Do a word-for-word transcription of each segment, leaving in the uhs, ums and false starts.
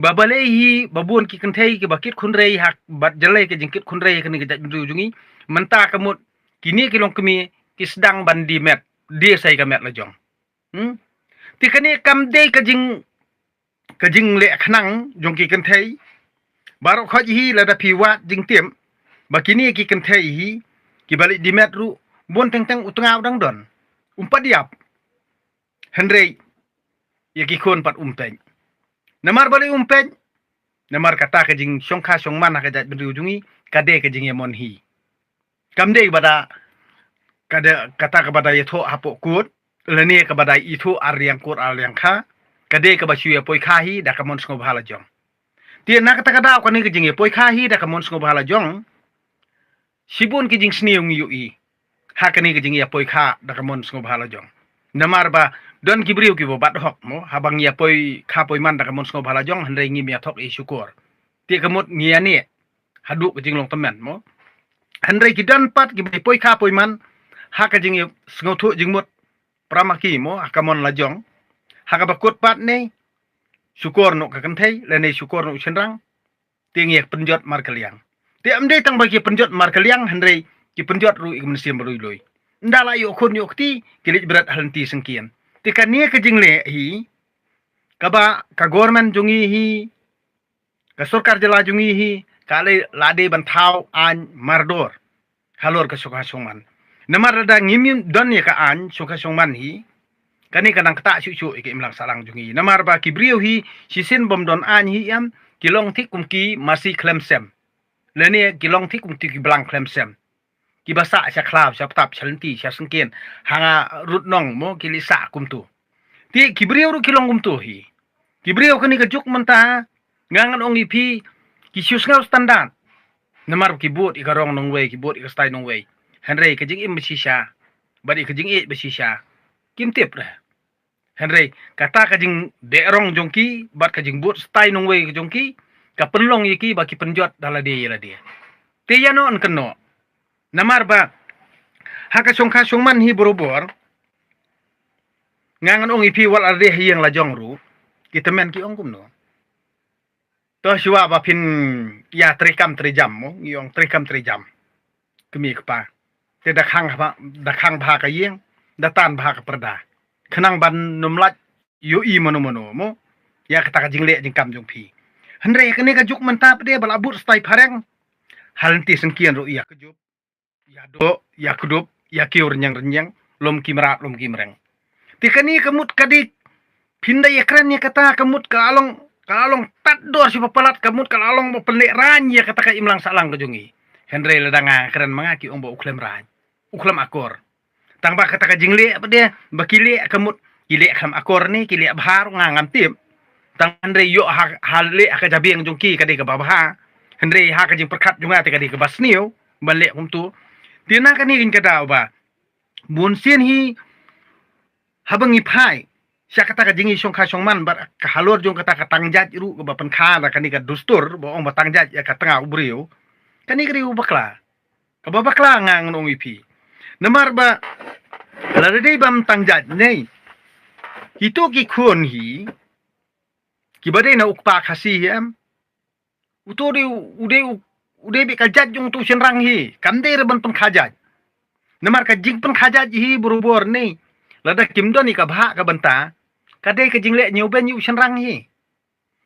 Ba balei hi ba bun ki kynthei kiba kit khun rei ha, bad jyllei ka jingkit khun rei ha kane ka jaitbynriew jong ngi. Mynta ka mut kine ki longkmie ki sdang ban die met, die sa ïa ka met la jong. Hmm? Te kane kam dei ka jing, ka jingleh khnang jong ki kynthei. Baroh khoit hi lada phi wad jingtip ba kine ki kynthei hi kiba leit die met ruh, bun teng teng u tnga u dang don. Um pat ïap. Hynrei ïa ki khun pat um peit. Namar balei um peit? Namar kata ka jingshongkha shongman ha ka jaitbynriew jong ngi ka dei ka jingïamon hi. Kam dei ba da, ka dei kata kaba da ïathuh hapoh kut, lane kaba da ithuh ar liang kut ar liang kha. Ka dei kaba shu ïapoikha hi da ka mon sngewbha la jong. Te na kata ka daw kane ka jingïapoikha hi da ka mon sngewbha la jong, shibun ki jingsniew ngi ïohi ha kane ka jingïapoikha da ka mon sngewbha la jong. Namar ba don ki briew kiba bat hok mo, haba ngi ïapoikha poiman da ka mon sngewbha la jong, hynrei ngim ïa thok ïa shukor. Te ka mut ngi ïa neh haduh ka jinglong tymmen mo. Hynrei ki don pat kiba ïapoikha poiman ha ka jingïasngewthuh jingmut para ma ki mo, ha ka mon la jong. Ha kaba kut pat ne shukor noh ka kynthei lane shukor noh u shynrang. Te ngi ïa pynjot markylliang. Te ym dei tang ba ki pynjot markylliang, hynrei ki pynjot ruh ïa ka mynsiem ruh lui. Ynda la ïoh khun ïoh kti ki leit bret ha lynti syngkien. Te kane ka jingleh hi kaba ka government jong ngi hi, ka sorkar jylla jong ngi hi, ka lei la dei ban thaw aiñ mardor halor ka shongkha shongman. Namar lada ngim don ïa ka aiñ shongkha shongman hi, kane ka nang ktah shuh shuh ïa ka imlang sahlang jong ngi. Namar ba ki briew hi shisien bym don aiñ hi em, ki long thik kum ki masi khlem sem, lane ki long thik kum ki blang khlem sem. Kiba sah sha khlaw, sha btap, sha lynti, sha syngkien, ha nga rut nong mo ki leit sah kumto. Te ki briew ruh ki long kumto hi. Ki briew kane ka juk mynta, nga ngan ong ïa phi, ki shu sngew standard. Namar ki bud ïa ka rong nongwei, ki bud ïa ka style nongwei. Hynrei ka jingim ba shisha bad ïa ka jingïeit ba shisha kim tip re. Hynrei kata ka jingbeh rong jong ki bad ka jingbud style nongwei jong ki ka pynlong ïa ki ba ki pynjot da lade ïa lade. Te ïa noh yn kynnoh. Namar ba ha ka shongkha shongman hi barabor, nga ngan ong ïa phi, wat la dei ha ïing la jong ruh ki tymmen ki ong kumno. To shuwa ba phin ïa treikam treijam mo, ngi ong treikam treijam. Kmie kpa. Te da khang bha, da khang bha ka ïing, da tan bha ka pyrda. Khnang ban ym lait ïohi mano mano mo ïa kata ka jingleh jingkam jong phi. Hynrei kane ka juk mynta pat de ba la bud style phareng, ha lynti syngkien ruh ïa kjut, ïa doh, ïa kdup, ïa kiew rynïeng rynïeng, lum ki mrad, lum ki mreng. Te kane ka mut ka dei, phin da ïa kren ïa kata ka mut ka la long, ka la long tad dor sha ba palat, ka mut ka la long ba pynleh raiñ ïa kata ka imlang sahlang ka jong ngi. Hynrei lada nga kren ma nga ki ong ba u khlem raiñ, u khlem akor. Tang ba kata ka jingleh pat de ba ki leh ka mut ki leh khlem akor ne ki leh bha ruh nga ngam tip. Tang hynrei ïoh ha, ha leh ha ka jabieng jong ki ka dei kaba bha. Hynrei ha ka jingpyrkhat jong nga te ka dei kaba sniew ban leh kumto. Te na kane ka daw ba bunsien hi haba ngi phai sha kata ka jingïashongkha shongman bad ka halor jong kata ka tang jait ruh kaba pynkha da kane ka dustur ba ong ba tang jait ïa ka tnga u briew. Kane ka dei u bakla. Kaba bakla nga ngan ong ïa phi. Namar ba lada dei bam tang jait ne, kito ki khun hi kiba dei na u kpa Khasi hi em, uto dei u, u dei u, u dei beit ka jait jong uto u shynrang hi, kam dei re ban pynkha jait. Namar ka jingpynkha jait hi barabor ne, lada kim don ïa ka bhah ka bynta, ka dei ka jingleh ñiewbeiñ ïa u shynrang hi.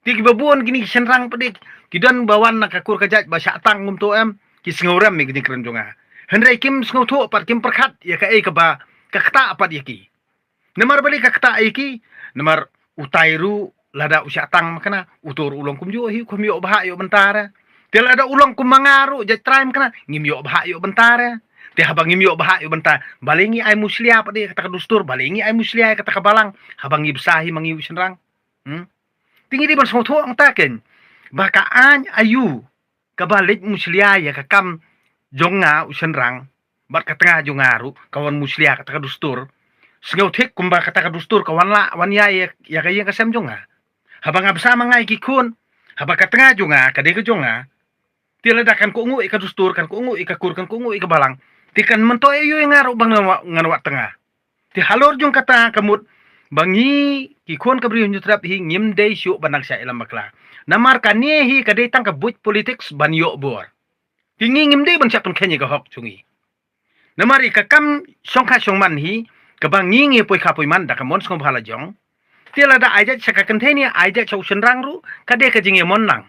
Te kiba bun kine ki shynrang pat de ki don ba wan na ka kur ka jait ba shah tang kumto em, ki sngewrem ïa ka jingkren jong nga. Hynrei kim sngewthuh pat, kim pyrkhat ïa kaei kaba ka ktah pat ïa ki. Namar balei ka ktah ïa ki? Namar utai ruh lada u shah tang ma kane, uto ruh u long kumjuh hi, u khlem ïoh bhah ïoh bynta re. Te lada u long kum ma nga ruh jait trai ma kane, ngim ïoh bhah ïoh bynta re. Te haba ngim ïoh bhah ïoh bynta, balei ngi ai mushlia pat de kata ka dustur, balei ngi ai mushlia ïa kata ka balang haba ngi bsa hi ma ngi u shynrang? Hmm? Te ngi dei ban sngewthuh hangta keiñ ba ka aiñ aïu kaba leit mushlia ïa ka kam jong nga u shynrang bad ka tnga jong nga ruh ka wan mushlia kata ka dustur. Sngewthik kumba kata ka dustur ka wan lah wan ïai ïa, ïa ka ïing ka sem jong nga. Haba nga bsa ma nga ïa ki khun, haba ka tnga jong nga ka dei ka jong nga. Te lada kan kohnguh ïa ka dustur, kan kohnguh ïa ka kur, kan kohnguh ïa ka balang, te kan myntoi aïu ïa nga ruh ba ngan wad, ngan wad tnga? Te halor jong kata ka mut ba ngi ki khun ka Bri Hynñiewtrep hi ngim dei shuh ban nang shah ïalam bakla. Namar kane hi ka dei tang ka buit politics ban ïoh bor. Te ngi ngim dei ban shah pynkheiñ ïa ka hok jong ngi. Namar ïa ka kam shongkha shongman hi, kaba ngi ngi poi kha poi man da ka mon sngewbha la jong. Te lada ai jait sha ka kynthei ne ai jait sha u shynrang ruh, ka dei ka jingïamon lang.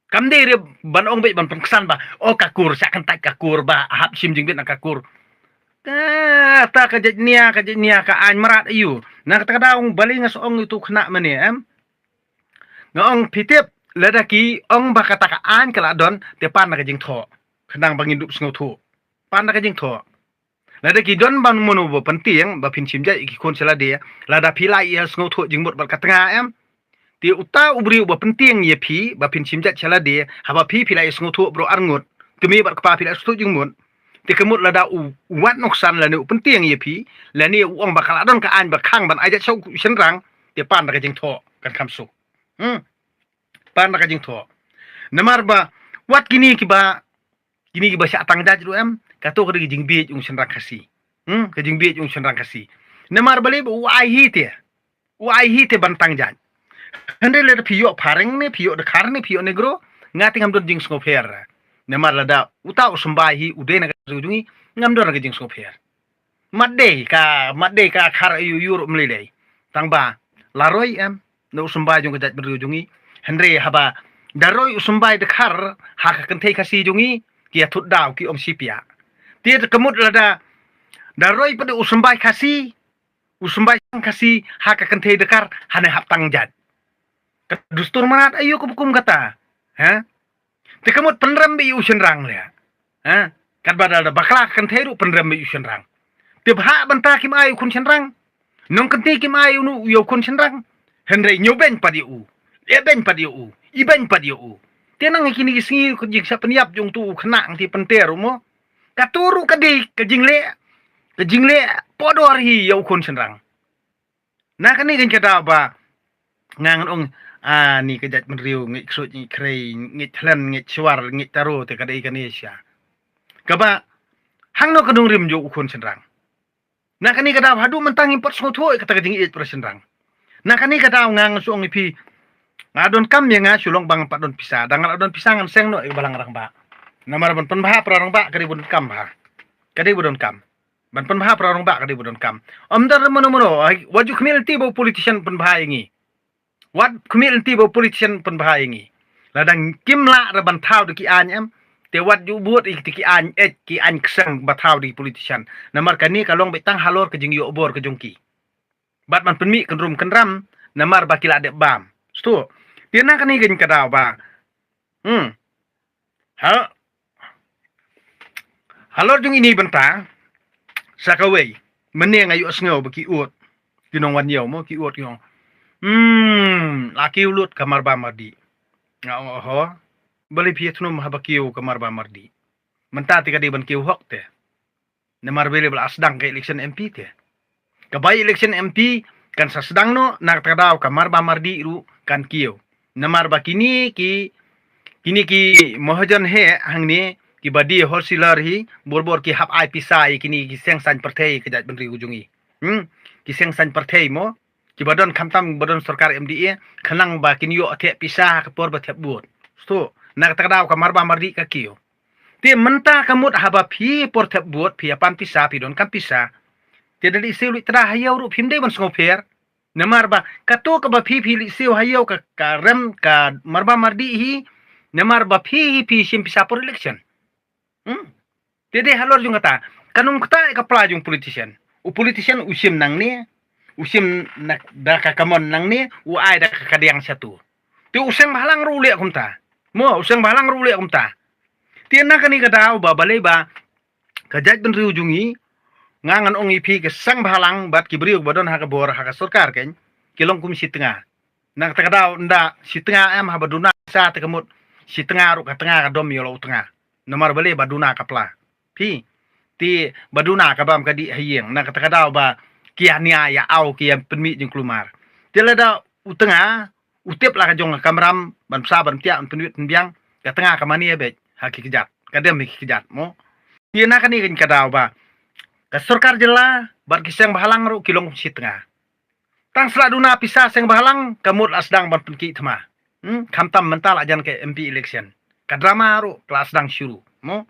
Kam dei re ban ong beit ban pynksan ba, o ka kur, shah kyntait ka kur ba, hap shim jingbit na ka kur. Kata ka jait nia, ka jait nia, ka aiñ mrad aiu. Na kata ka daw balei nga sa ong ïa utu u khynnah mane, em. Nga ong phi tip, lada ki ong ba kata ka aiñ ka la don, te pan na ka jingthoh. Khnang ba ngin dup sngewthuh. Pan na ka jingthoh. Lada ki don ban mano ba pyntieng, ba phin shim jait ïa ki khun sha lade, lada phi la ïa sngewthuh jingmut bad ka tnga, em. Te uta u briew ba pyntieng ïa phi, ba phin shim jait sha lade, haba phi phi la ïa sngewthuh baroh arngut. Te me bad kpa phi la ïa sngewthuh jingmut. Te ka mut lada u, u wad nuksan lane u pyntieng ïa phi, lane u ong ba ka la don ka aiñ ba khang ban ai jait sha u shynrang, te pan da ka jingthoh, kan kham suk. Hmm. Pan da ka jingthoh. Namar ba, wat kine kiba, kine kiba shah tang jait ruh, em, kato ka dei ka jingbieit u shynrang Khasi. Hmm, ka jingbieit u shynrang Khasi. Namar balei ba u ai hi te. U ai hi te ban tang jait. Hynrei lada phi ïoh phareng ne, phi ïoh dkhar ne, phi ïoh negro, nga te ngam don jingsngewpher. Namar lada uta u symbai hi u dei na ka jong ngi, ngam don ka jingsngewpher. Mat dei ka, mat dei ka khar aiu aiu ruh mlei dei. Tang ba, la roi, em, na u symbai jong ka jaitbynriew jong ngi. Hynrei haba da roi u symbai dkhar ha ka kynthei Khasi jong ngi, ki ïa thut daw, ki ong shipiah. Te ka mut lada da roi pat u symbai Khasi, u symbai Khasi ha ka kynthei dkhar, hane hap tang jait. Ka dustur mrad aiu ka bukum kata. Ha? Te ka mut pynrem beit ïa u shynrang leh. Ha? Katba da, da bakla ka kynthei ruh pynrem beit ïa u shynrang. Te bha bynta kim ai u khun shynrang. Nongkynthei kim ai u nu ïa u khun shynrang. Hynrei ñiew beiñ pat ïa u. Leh beiñ pat ïa u. Ibeiñ pat ïa u. Te nang kine ki sngi ka jingshah pynïap jong utu u khynnah ngi te pynter u mo. Kato ruh ka dei ka jingleh. Ka jingleh podor hi ïa u khun shynrang. Na kane kan ka daw ba nga ngan ong, a, ni ka jaitbynriew ngeit ksuid, ngeit khrei, ngeit hlen, ngeit shwar, ngeit taro te ka dei kane sha. Kaba hangno ka nongrim jong u khun shynrang. Na kane ka daw haduh mynta ngim pat sngewthuh kata ka jingïeit para shynrang. Na kane ka daw nga ngan shu ong ïa phi, nga don kam ïa nga shu long ba ngam pat don pisa, da nga la don pisa ngan seng noh ïa ka balang rangbah. Namar ban pynbha para rangbah ka dei ba don kam bha. Ka dei ba don kam. Ban pynbha para rangbah ka dei ba don kam. Ym don mano mano, ai, wat ju khmih lynti ba u politician pynbha ïa ngi. Wat khmih lynti ba u politician pynbha ïa ngi. Lada kim lah ra ban thaw da ki aiñ em. Te wat ju bud ïa kita ki aiñ eh, ki aiñ kseng ba thaw da ki politician. Namar kane ka long beit tang halor ka jingïoh bor ka jong ki. Bad ban pynmih kynrum kynram, namar ba ki la dep bam. Stu. Te na kane kan ka daw ba. Hmm. Ha. Halor jong ine i bynta, sa kawei, mynne nga ïohsngew ba ki ud, ki nongwan ïew mo, ki ud ki ong. Hmm, la kiew lut ka Marbam Mardih. Nga ong, oho, balei phi ïathnum haba kiew ka Marbam Mardih. Mynta te ka dei ban kiew hok te. Namar balei ba la sdang ka election M P te. Ka by election M P kan sa sdang noh, na kata ka daw ka Marbam Mardih ruh kan kiew. Namar ba kine ki, kine ki mahajon heh hangne, kiba die wholesaler hi, bor bor ki hap ai pisa ïa kine ki seng saiñ pyrthei ka jaitbynriew jong ngi. Hmm? Ki seng saiñ pyrthei mo, kiba don khamtam ba don sorkar M D A, khnang ba kin ïoh thep pisa ha ka por ba thep vote. Stu, na kata ka daw ka Marbam Mardih ka kiew. Te mynta ka mut haba phi por thep vote phi ïa pan pisa, phi donkam pisa. Te da leit siew leit tda ha ïew ruh phim dei ban sngewpher. Namar ba kato kaba phi phi leit siew ha ïew ka, ka rem ka Marbam Mardih hi. Namar ba phi hi phi shim pisa por election. Hmm? Te dei halor jong kata. Ka nongkynta ka pla jong politician. U politician u shim nangne, u shim na, da ka kamon nangne, u ai da ka kadiang shatu. Te u seng bhalang ruh u leh kumta. Mo, u seng bhalang ruh u leh kumta. Te na kane ka daw ba balei ba ka jaitbynriew jong ngi, nga ngan ong ïa phi ka seng bhalang bad ki briew ba don ha ka bor ha ka sorkar kein, ki long kum shi tnga. Na kata ka daw ynda shi tnga em haba duna sa te ka mut shi tnga ruh ka tnga ka dom ïa la u tnga. Namar balei ba duna ka pla. Phi. Te ba duna ka bam ka dih ha ïing. Na kata ka daw ba ki ïa nia ïa aw ki ïa pynmih jingkulmar. Te lada u tnga u tip la ka jong ka kamram ban bsa ban tiak ban pynwit pynbiang, ka tnga ka mane beit ha ki kjat. Ka dem ha ki kjat mo. Te na kane ka daw ba ka sorkar jylla bad ki seng bhalang ruh ki long shi tnga. Tang sla duna pisa seng bhalang ka mut la sdang ban pynkhih thma. Hmm, khamtam mynta la jan ka M P election. Ka drama ruh ka la sdang shuru. Mo?